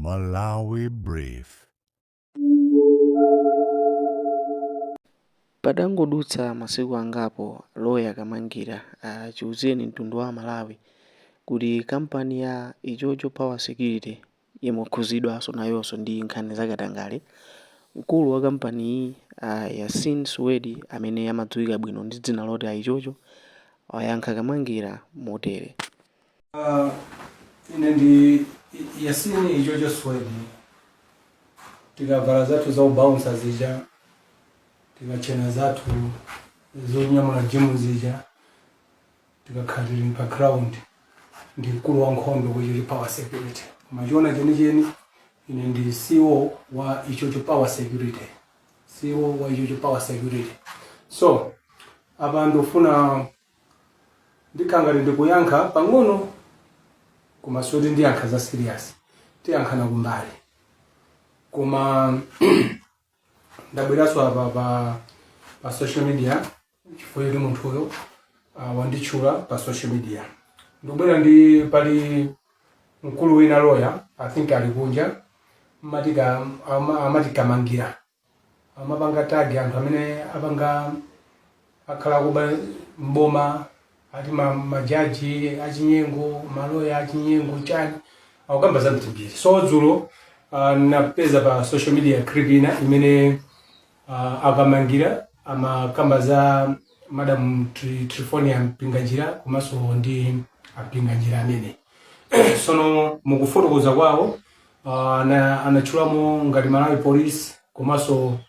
Malawi Brief. Patangodutsa masiku angapo loya Kamangira chiuzeni mtundu wa Malawi kuti kampani ya Ichocho Power Security imakhuzidwanso nayonso ndi nkhani za katangale, mkulu wa kampaniyi Yasin Suwedi amene amadziwika bwino ndi dzina loti a Ichocho wayankha Kamangira motere. Ine ndi Yasini Ichocho Swedi. Tikavala zathu za ubouncer zija, tikachena zathu zonyamula gym zija, tikakhala tili pa ground, ndi mkulu wa nkhondo ku Ichocho Power Security. Koma chiona chenicheni, ine ndi CEO wa Ichocho Power Security, CEO wa Ichocho Power Security. So apa ndifuna ndikhala ngati ndikuyankha pang'ono, koma soti ndiyankha za serious, tiyankhana kumbali. Koma ndabweranso apa pa social media chifukwa choti munthuyo wanditchula pa social media. Ndikubwera ndi pali mkulu wina lawyer, I think ali kunja, amati Kamangira, amapanga tag anthu amene apanga akhala kuba mboma, ati majaji achinyengo, maloya achinyengo, chani, akukamba zambirimbiri. So dzulo napeza pa social media clip ina imene akamangira amakamba za Madam Trifonia Mpinganjira komanso ndi ampinganjira amene. Sono mukufotokoza kwawo anatchulamo ngati Malawi Police, komanso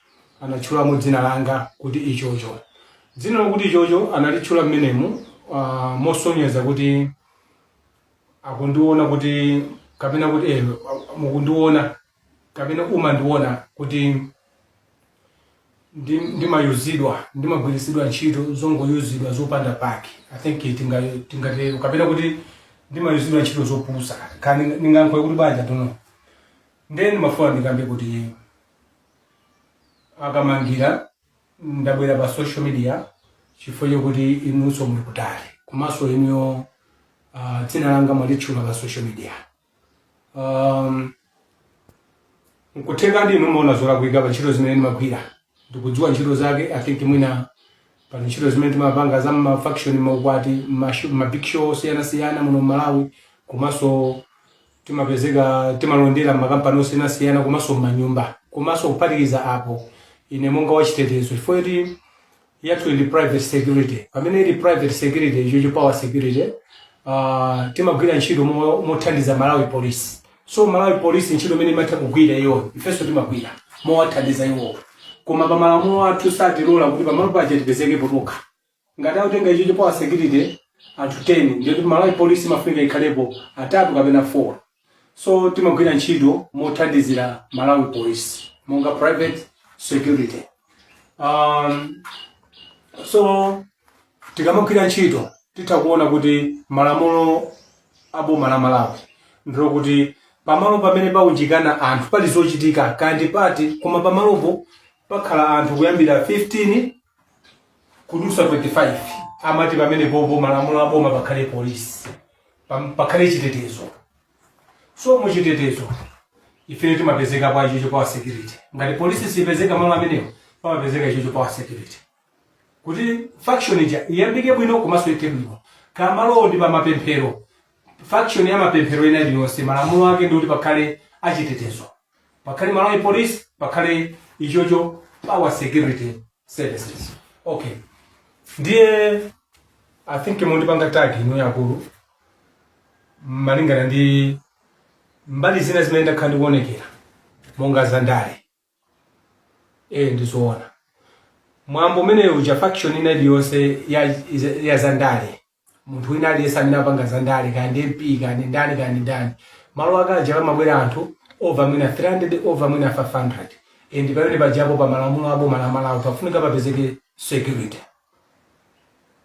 anatchulamo dzina langa kuti Ichocho. Dzina lokuti Ichocho analitchula mmenemu mosonyeza kuti akundiona kuti, kapena kuti mukundiona kapena umandiona kuti ndimayuzidwa, ndimagwiritsidwa ntchito zongoyuzidwa zopanda pake. I think tingatero, kapena kuti ndimayuzidwa ntchito zopusa, kani ndingayankhule kuti banja tono. Ndiye ndimafuna ndikambe kuti akamangira, ndabwera pa social media chifukwa chokuti inunso muli kutali, komanso inuyo dzina langa mwalitchula pa social media. Nkutheka ndi inu mumaona zolakwika pa ntchito zimene ndimagwira. Ndikudziwa ntchito zake. I think mwina pali ntchito zimene timapanga za ma function, maukwati, ma big show osiyanasiyana muno Malawi, komanso timapezeka timalondera makampani osiyanasiyana komanso mmanyumba. Komanso kuphatikiza apo, ine monga wachitetezo, chifukwa choti yathu ili private security, pamene ili private security Ichocho Power Security, timagwira ntchito mothandiza Malawi Police. So Malawi Police ntchito imene imatha kugwira iyo, ifenso timagwira mowathandiza iwo, koma pa malamulo athu satilola kuti pamalo paja tipezekepo tokha. Ngati akutenga Ichocho Power Security anthu 10, ndiye kuti Malawi Police imafunika ikhalepo atatu kapena 4. So timagwira ntchito mothandizira Malawi Police monga private security. So tikamagwira ntchito, titha kuona kuti malamulo a boma la Malawi ndilo kuti pamalo pamene paunjikana anthu, pali zochitika kandi pati, koma pamalopo pakhala anthu kuyambira 15 kudusa 25, amati pamene popo malamulo a boma pakhale polisi, pakhale chitetezo. So muchitetezo ife timapezeka pa Ichocho Power Security. Ngati polisi sipezeka malo amenewo, pamapezeka Ichocho Power Security kuti function ija iyambike bwino komanso ithe bwino. Kamalowo ndi pamapemphero, function ya mapemphero ina iliyonse, malamulo ake ndi kuti pakhale achitetezo, pakhale Malawi Police, pakhale Ichocho Power Security Services. Okay, ndiye I think mundipanga tag inu yakulu malingana ndi mbali zina zimene ndakhala ndikuonekera monga zandale. Ndizoona, mwambo umene uja, function ina iliyonse ya zandale, munthu wina aliyense amene apanga zandale, kaya ndi MP, kaya ndi ndani, kaya ndi ndani, malo ake aja pamabwera anthu over mwina 300, over mwina 500, and pamene pajapo pa malamulo a boma la Malawi pafunika papezeke security.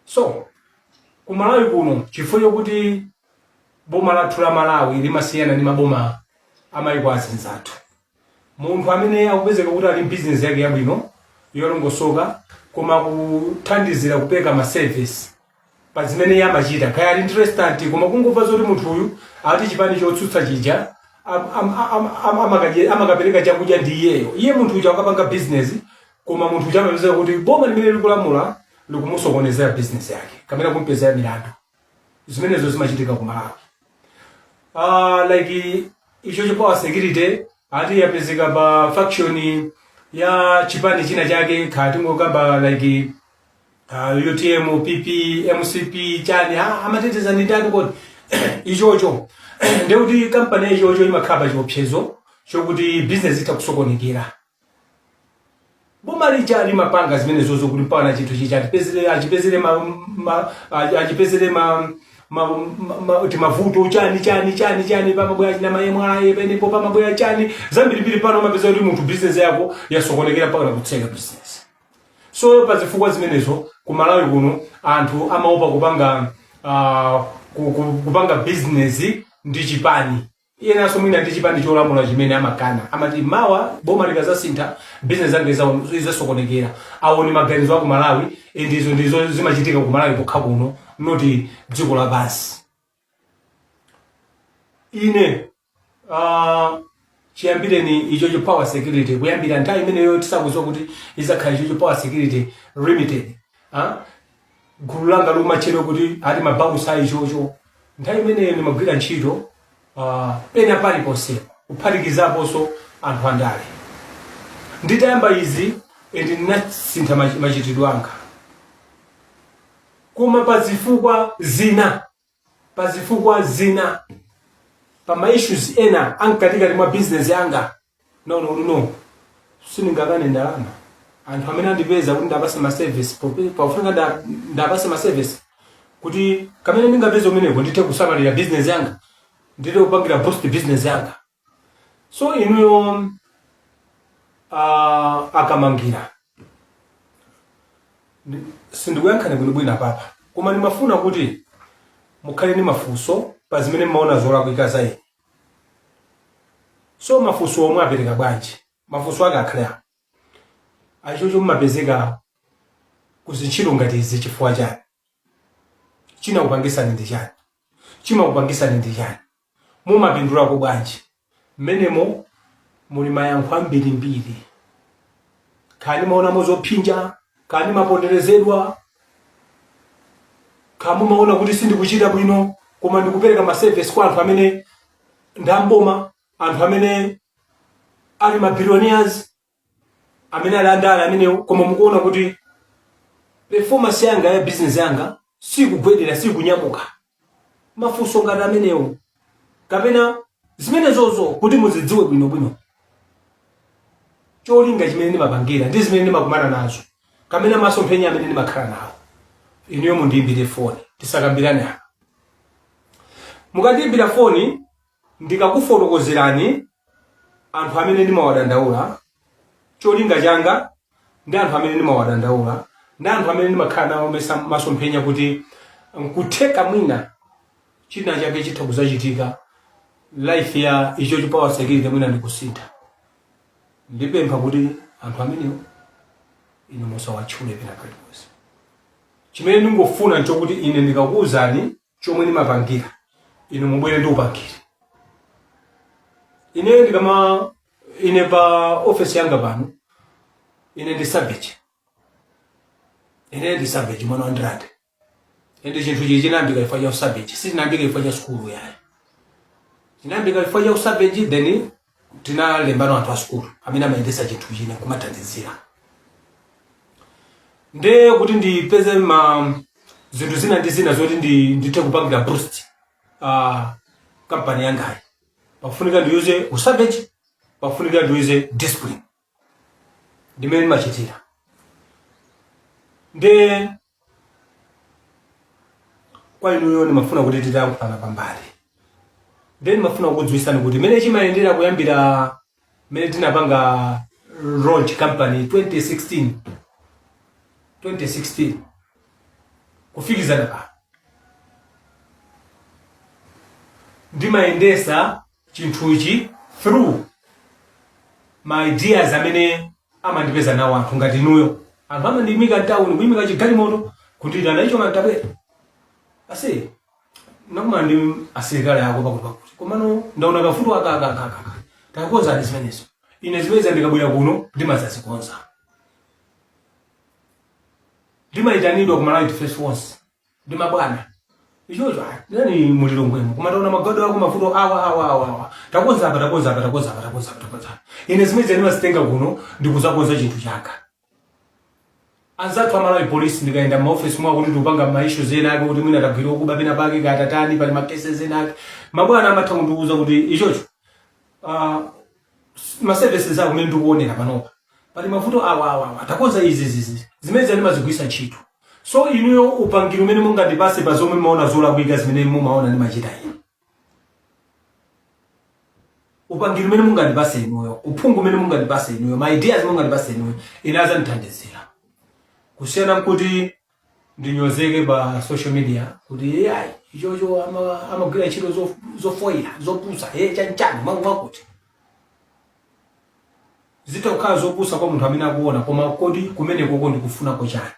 So ku Malawi kuno, chifukwa chokuti boma lathu la Malawi limasiyana ndi maboma amayiko azinzathu, munthu amene akupezeka kuti ali business yake yabwino yolongosoka, koma kuthandizira kupereka ma service pa zimene iye amachita, kaya ali ndi restaurant, koma kungomva zoti munthu uyu ati chipani chotsutsa chija Amakapereka chakudya ndi iyeyo. Iye munthu uja akapanga business, koma munthu uja amapezeka kuti boma limene likulamula likumusokonezera business yake kapena kumpezera milandu. Zimenezo zimachitika ku Malawi. Like Ichocho Power Security ati yapezeka pa faction ya chipani china chake, kaya tingokamba like UTM, PP, MCP, chani, amateteza ndi ndani kodi Ichocho? Ndekuti kampani ya Ichocho imakhala pa chiopsezo chokuti business itha kusokonekera. Boma lija limapanga zimenezozo kuti mpaka chinthu chicha achipezere achipezere timavuto, chani chani chani chani, pamabwera china mayemwala penepo, pamabwera chani zambirimbiri. Pano umapeza kuti munthu business yako yasokonekera mpaka nakutseka business. So pazifukwa zimenezo, ku Malawi kuno anthu amaopa kupanga business ndi chipani. Iyenanso mwina ndi chipani cholamula chimene amakana, amati mawa boma likazasintha business zange izasokonekera. Awo ni maganizo aku Malawi. Ndizo ndizo zimachitika ku Malawi kokha kuno, noti dziko lapansi. Ine chiyambireni Ichocho Power Security, kuyambira nthawi imeneyo tisakudziwa kuti izakhala Ichocho Power Security Limited, gulu langa lomatchedwa kuti ati mabausa a Ichocho, nthawi imeneyo ndimagwira ntchito pena paliponsepo, kuphatikizaponso anthu andale. Nditayamba izi, ende ndinasintha machitidwe anga, koma pazifukwa zina, pa ma issues ena amkatikati mwa business yanga, no, no, no, sindingakane ndalama. Anthu amene andipeza kuti ndapase ma service, pafunika ndapase ma service kuti kamene ndingapeze umeneko ndithe kusamalira business yanga, ndithe kupangira boost business yanga. So inuyo akamangira, sindikuyankhani bwinobwino apapa, koma ndimafuna kuti mukhale ndi mafunso pa zimene mmaona zolakwika za ine. So mafunso omwe apereka bwanji, mafunso ake akhale apo: achocho mumapezeka kuzintchito ngati izi chifukwa chani? Chinakupangisani ndi chani? Chimakupangisani ndi chani? Mumapindulako bwanji mmenemo? Muli mayankho ambirimbiri. Kani maonamo zophinja, kani maponderezedwa, kaya mumaona kuti sindikuchita bwino, koma ndikupereka ma service kwa anthu amene ndamboma, anthu amene ali ma billionaires, amene ali andale amenewo, koma mukuona kuti performance yanga ya business yanga sikugwedera, sikunyamuka. Mafunso ngati amenewo kapena zimenezozo, kuti muzidziwe bwinobwino cholinga chimene ndimapangira ndi zimene ndimakumana nazo kamene masomphenya amene ndimakhala nawo, inuyo mundiyimbire foni, tisakambirane apa. Mukandiyimbira foni, ndikakufotokozerani anthu amene ndimawadandaula, cholinga changa ndi anthu amene ndimawadandaula ndi anthu amene ndimakhala nawo masomphenya kuti nkutheka mwina china chake chitha kuzachitika, life ya Ichocho Power Security mwina ndikusintha. Ndipempha kuti anthu amenewo inu musawatchule pena paliponse. Chimene ndingofuna nchokuti ine ndikakuwuzani chomwe ndimapangira, inu mubwere ndi upangiri. Ine ndikama ine pa office yanga pano, ine ndi savage, ine ndi savage mwana wa Ndirande. Ende chinthu chichi chinayambika chifukwa cha usavage, sichinayambika chifukwa cha sukulu yayi. Chinayambika chifukwa cha usavage, then tinalembano anthu a sukulu amene amayendesa chinthu china kumathandizira. Nde kuti ndipeze ma zinthu zina ndi zina zoti ndithe kupangira boost kampani yangayi, pafunika ndiyuze usavage, pafunika ndiyuze discipline, ndimene ndimachitira. Nde kwa inuyo ndimafuna kuti titayankhulana pambali. Nde ndimafuna kukudziwisani kuti mene chimayendera kuyambira mene tinapanga launch company 2016, 2016 kufikizana pa ndimayendesa chinthuchi through ma ideas amene amandipeza nawo anthu ngati inuyo. Anthu amandiyimika mtawuni, kuyimika chigalimoto, kundiitana, "Icho mantabwera ase nakumana ndi asilikali ako pakuti pakuti." Komano ndaona kavuto aka aka aka aka, takonzani zimenezo. Ine zimenezi ndikabwera kuno ndimazazikonza. Ndimayitanidwa ku Malawi Defense Force ndi mabwana, ichocho nani mulilongwemo, koma taona magado ako, mavuto awa awa awa awa, takonza apa, takonza apa, takonza apa, takonza apa, takonza apa. Ine zimene ndimazitenga kuno ndikuzakonza chinthu changa. Anzathu amalawi Police, ndikayenda m'maofesi mwawo kuti tikupanga ma issues ena ake, kuti mwina tagwira okuba pena pake katatani, pali ma cases ena ake, mabwana amatha kundiwuza kuti, ichocho, ma services ako kumene ndikuonera panopa pali mavuto awa awa awa, takonza izi izi izi. Zimene ndimazigwisa ntchito. So inuyo upangiri umene mungandipase pa zomwe mumaona zolakwika, zimene mumaona ndimachita ine, upangiri umene mungandipase inuyo, uphungu umene mungandipase inuyo, ma ideas mungandipase inuyo, ine azandithandizira, kusiyana nkuti ndinyozeke pa social media kuti ayi, ichocho amagwira ntchito zofoira, zopusa, ye chanchani mwangu mwakuti zitha kukhala zopusa kwa munthu amene akuona. Koma kodi kumene koko ndikufunako chani?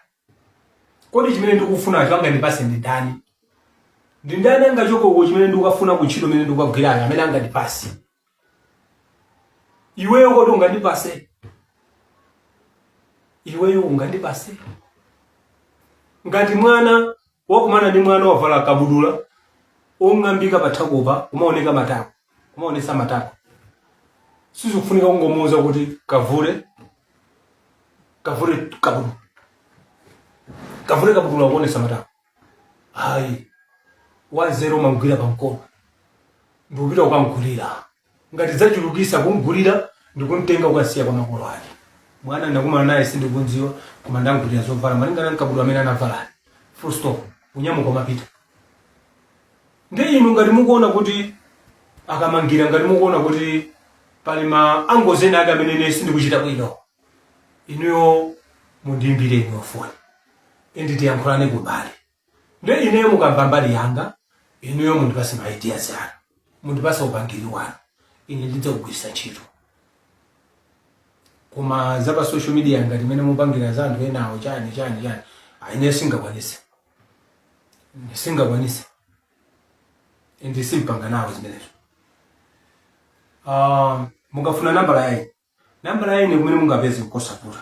Kodi chimene ndikufunacho angandipase ndi ndani? Ndi ndani angachokoko chimene ndikukafuna ku ntchito imene ndikukagwirayo amene angandipase? Iweyo kodi ungandipase? Iweyo ungandipase? Ngati mwana wakumana ndi mwana wavala kabudula ong'ambika pathakopa, kumaoneka matako, kumaonesa matako, sizikufunika kungomuuza kuti kavule, kavule kabudula, kavule kabudula kuonesa matako. Hayi, wanzeru umamgwira pamkono ndikupita kukamgulira. Ngati zachulukisa, kumgulira ndikumtenga kukasiya kwa makolo ake. Mwana ndakumana naye, sindikudziwa, koma ndamgulira zovala malingana ndi kabudula amene anavala, full stop, unyamuka umapita. Ndi inu ngati mukuona kuti akamangira, ngati mukuona kuti pali ma angles ena ake amene ine sindikuchita bwino, inuyo mundiimbire inuyo foni indi tiyankhulane kumbali. Ndi ineyo mukamva mbali yanga, inuyo mundipase ma ideas anu, mundipase upangiri wanu, ine ndidzakugwiritsa ntchito. Koma za pa social media ngati imene mupangira za anthu enawo, chani chani chani, ine singakwanise, singakwanise, indi simpanga nawo zimenezo. Mukafuna nambala yayi, nambala ya ine kumene mungapeze nkosavuta.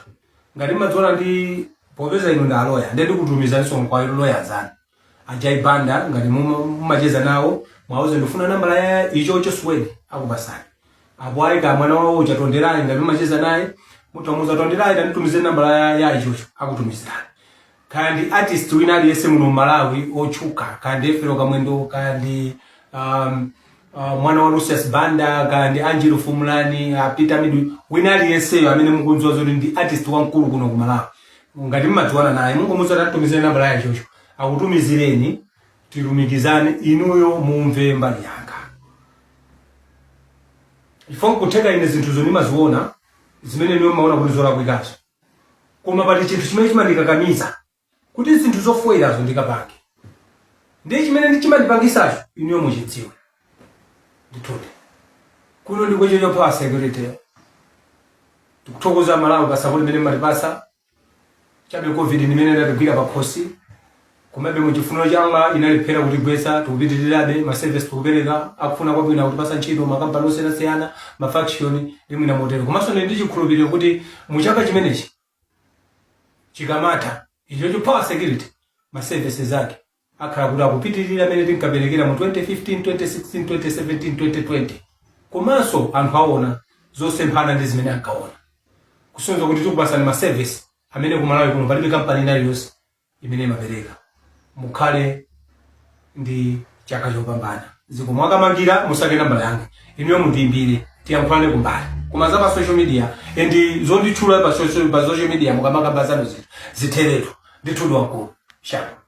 Ngati mmadziona ndi popeza inu ndi aloya, ndiye ndikutumizaninso kwa loya zanu Ajai Banda. Ngati mumacheza nawo, mwauze ndifuna nambala ya Ichocho Swedi, akupasani. Apo ayi, ka mwana wawo uchatonderai, ngati mumacheza naye, mutamuza tonderai tanditumizire nambala ya Ichocho, akutumizirani. Kaya ndi artist wina aliyense muno Malawi otchuka, kaya ndi Efero Kamwendo, kaya ndi mwana wa Lucius Banda, kaya ndi Angelo Fumulani, Peter Midu, wina aliyenseyo amene mukundziwa zoti ndi artist wamkulu kuno ku Malawi, ngati mmadziwana naye, mungomuza tanditumizire nambala ya Ichocho, akutumizireni, tilumikizane, inuyo mumve mbali yanga. Ifo nkutheka ine zinthuzo ndimaziona zimene inuyo mmaona kuti zolakwikazo, koma pali chinthu chimene chimandikakamiza kuti zinthu zofoyerazo ndikapange. Ndiye chimene chimandipangisacho inuyo muchidziwe. Ndithudi kuno ndi Ichocho Power Security. Tikuthokoza Malawi pa support imene mmatipasa. Chabe COVID ndimene inatigwira pakhosi, komabe muchifuniro cha Allah inalephera kutigwetsa. Tikupitirirabe ma service tikupereka, akufuna kwabwino akutipasa ntchito makampani osiyanasiyana, ma faction ndi mwina motero. Komanso ndili ndi chikhulupiriro kuti mu chaka chimenechi chikamatha, Ichocho Power Security ma services ake akhala kuti akupitirira amene tinkaperekera mu 2015, 2016, 2017, 2020, komanso anthu aona zosemphana ndi zimene ankaona, kusonyeza kuti tikupasani ma service amene ku Malawi kuno palibe kampani ina iliyonse imene imapereka. Mukhale ndi chaka chopambana. Zikomo. Akamangira, musake nambala yanga, inuyo mundiyimbire, tiyankhulane kumbali. Koma za pa social media and zonditchula pa social media mukamakamba zanu, zinthu zitheretu. Ndithudi wamkulu sharp.